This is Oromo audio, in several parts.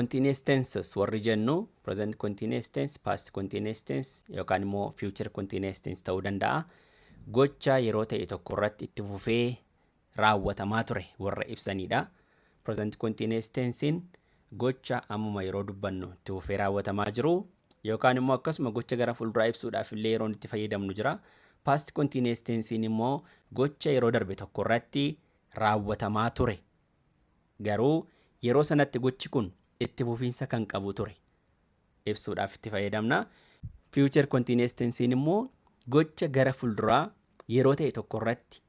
Continuous tenses warri jennu present continuous tense, past continuous tense yookaan immoo future continuous tense ta'uu danda'a. Gocha yeroo ta'e tokko irratti itti fufee raawwatamaa ture warra ibsanidha. Present continuous tensein gocha ammuma yeroo dubbannu itti fufee raawwatamaa jiru yookaan immoo akkasuma gocha gara fuulduraa ibsuudhaaf illee yeroon itti fayyadamnu jira. Past continuous tensein immoo gocha yeroo darbe tokko irratti raawwatamaa ture. Garuu yeroo sanatti gochi kun itti fufiinsa kan qabu ture ibsuudhaaf itti fayyadamna. Future continuous tensein immoo gocha gara fuulduraa yeroo ta'e tokko irratti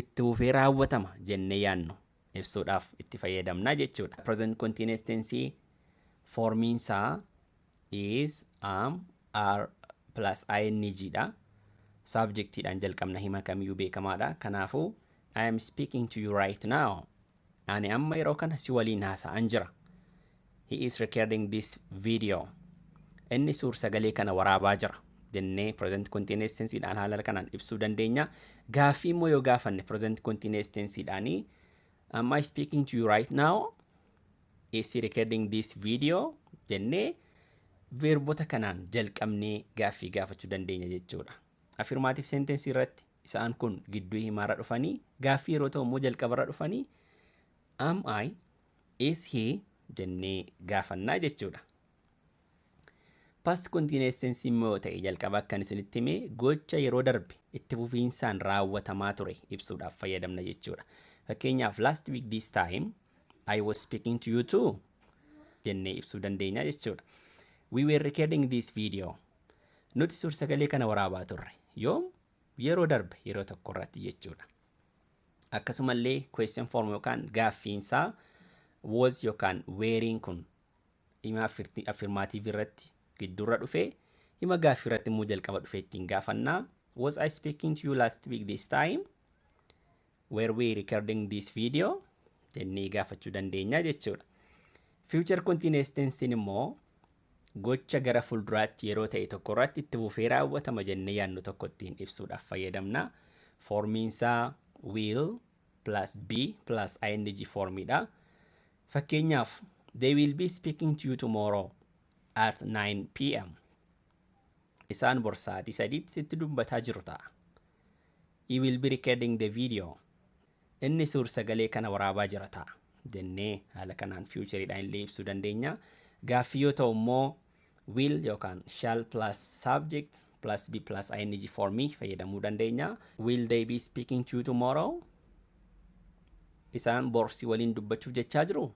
itti fufee raawwatama jennee yaadnu ibsuudhaaf itti fayyadamna jechuudha. Present continuous tense formiin isaa is, am, are plus ing dha. Subjectiidhaan jalqabna hima kamiyyuu beekamaadha. Kanaafuu, "I am speaking to you right now." Ani amma yeroo kana si waliin haasa'an jira. He is recording this video. Inni suur sagalee kana waraabaa jira jennee present continuous tenseedhaan haala kanaan ibsuu dandeenya. Gaaffii immoo yoo gaafanne present continuous tenseedhaanii, "Am I speaking to you right now? Is he recording this video?" jennee verbota kanaan jalqabnee gaaffii gaafachuu dandeenya jechuudha. Affirmative sentence irratti isaan kun gidduu himaarra dhufanii, gaaffii yeroo ta'u immoo jalqabarra dhufanii, "Am I?" "Is he?" jennee gaafannaa jechuudha. Past continuous tense immoo ta'e, jalqaba akkan isinitti hime, gocha yeroo darbe itti fufiinsaan raawwatamaa ture ibsuudhaaf fayyadamna jechuudha. Fakkeenyaaf, "Last week this time I was speaking to you too" jennee ibsuu dandeenya jechuudha. We were recording this video. Nuti suur-sagalee kana waraabaa turre. Yoom? Yeroo darbe yeroo tokko irratti jechuudha. Akkasumallee question form yookaan gaaffiinsaa was yookaan wereiin kun hima affirmative irratti gidduurra dhufee, hima gaaffii irratti immoo jalqaba dhufee ittiin gaafannaa. Was I speaking to you last week this time? Were we recording this video? Jennee gaafachuu dandeenya jechuudha. Future continuous tense immoo gocha gara fuulduraatti yeroo ta'e tokko irratti itti fufee raawwatama jennee yaadnu tokko ittiin ibsuudhaaf fayyadamna. Formiinsaa will plus be plus ing formiidha. Fakkeenyaaf, "They will be speaking to you tomorrow at 9 p.m." Isaan bor sa'aatii 3tti sitti dubbataa jiru ta'a. He will be recording the video. Inni suur sagalee kana waraabaa jira ta'a jennee haala kanaan futureidhaan illee ibsuu dandeenya. Gaaffii yoo ta'u immoo will yookaan shall plus subject plus be plus ing formii fayyadamuu dandeenya. Will they be speaking to you tomorrow? Isaan bor si waliin dubbachuuf jechaa jiru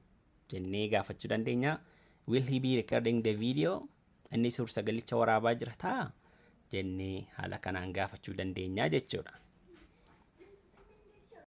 jennee gaafachuu dandeenya. Will he be recording the video? Inni suur sagalicha waraabaa jira ta'a jennee haala kanaan gaafachuu dandeenya jechuudha.